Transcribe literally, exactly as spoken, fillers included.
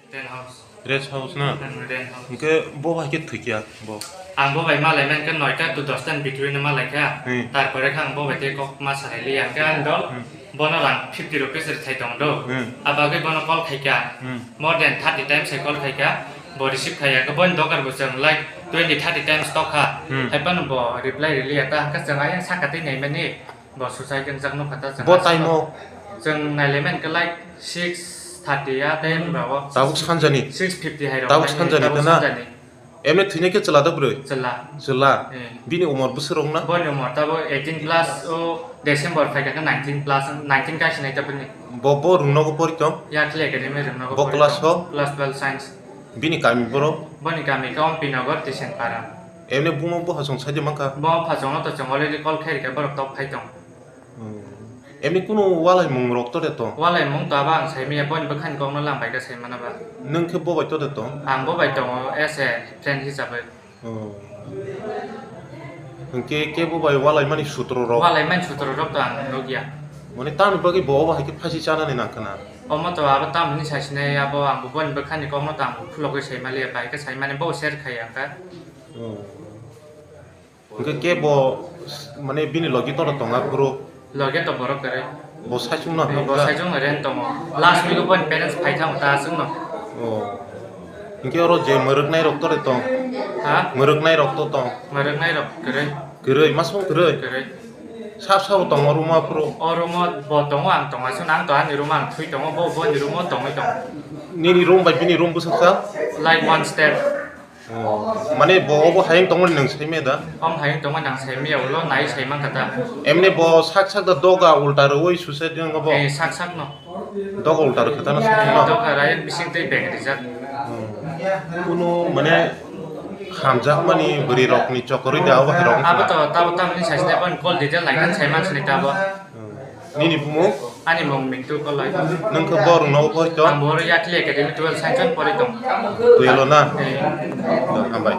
Rest house. Rest house na? Hmm, rest house. Hwnkhe bo hai khe thwikya bo? Ang bo bai malai mankha noita to dosta ni between no malaikha. Hmm. Tarpore khe ang bo bai tei kok ma salai liya. Hwnkhe ang dol Hmm. bono rang fifty rupees rwthai tong do. Hmm. Abagwi bono call khaikha. Hmm. More than thirty times hai call khaikha. Bo receive khaiya. Khe bono dogar bo chwng like twenty thirty times tokha. Hmm. Hai phano bo reply rwliya ta. Hwnkhe chwng ayang saka tei naimani. Bo suicide wngjak nukha ta chwng. Bo time o? Chwng nailaimankha like six thirty a time rogo. Tabuk sanjani? Six fifty hai rogo. Tabuk sanjani ta na? Tabuk sanjani. Emni thwinai khe chwla da bwrwi? Chwla. Chwla? Eh. Bini umor bwswk rok na? Boni umor tabo eighteen plus o December phaikha khe nineteen plus, nineteen kaisinai ta bini. Bo, bo Rungnogo pori tong? Yatli Academy Rungnogo pori tong. Bo class o? Class twelve science. Bini kami borok? Boni kami khe Ompinagar Tisenpara. Emni buma bo hasong saidi mankha? Bo phasongno to chwng already call khairikha, borok tok phai tong. Hmm. Emni kunu walaimung rok to de tong? Walaimung to abo ang saimanya, boni bwkhani kokno lambaikha saimano ba. Nwng khe bo bai to de tong? Ang bo bai tongo as a friend hisabai. Oh. Hwnkhe kebo bai walaimani sutro rok? Walaimani sutro rok to ang nukya. Mane tamni bagwi bo obo hai khe phaisi chanani nangkha na? Omo to abo tamni saisinai, abo ang bo boni bwkhani kokno to ang bo khulogwi saimaliya, bai khe saimani bo share khai ang kha. Oh. Hwnkhe kebo mane bini logi toro tonga bro? Loge to borok kwrwi. Bo saichung no. Bo saichung no rent tongo. Last week o boni parents phai thango ta aswk no. Oh. Hwnkhe oro je mwrwknai rok to de tong? Ha? Mwrwknai rok to tong? Mwrwknai rok kwrwi. Kwrwi, masong kwrwi? Kwrwi. Sab sabo tongo room o aphuru? O room o bo tongo, ang tongo. Aswk no ang to ani room o ang thui tongo, bo boni room o tongwi tongo. Nini room bai bini room bwswk sa? Like one step. Oh, mane bo obo hayung tongmani nwng saimaya da? Om hayung tongmani ang saimaya, ulo nai saimankha ta. Emni bo sak sak da doga ulta rwui suicide wngkha bo? Eh, sak sak no. Doga ulta rwkha ta na sak no? Doga rai bising tei beng rijak. Hmm. Kunu mane hamjakmani bwrwi rokni chokorwi da obo hai rok wngkha? Abo to tabo tamni saisne bon call detail naikan saiman sini tabo. Hmm. Nini bumung? Ani mung Mintu Koloi. Nung khe bor no pori tong? Ang bor Yatli Academy twelve science pori tong. Twelve na? Eh. Hambai.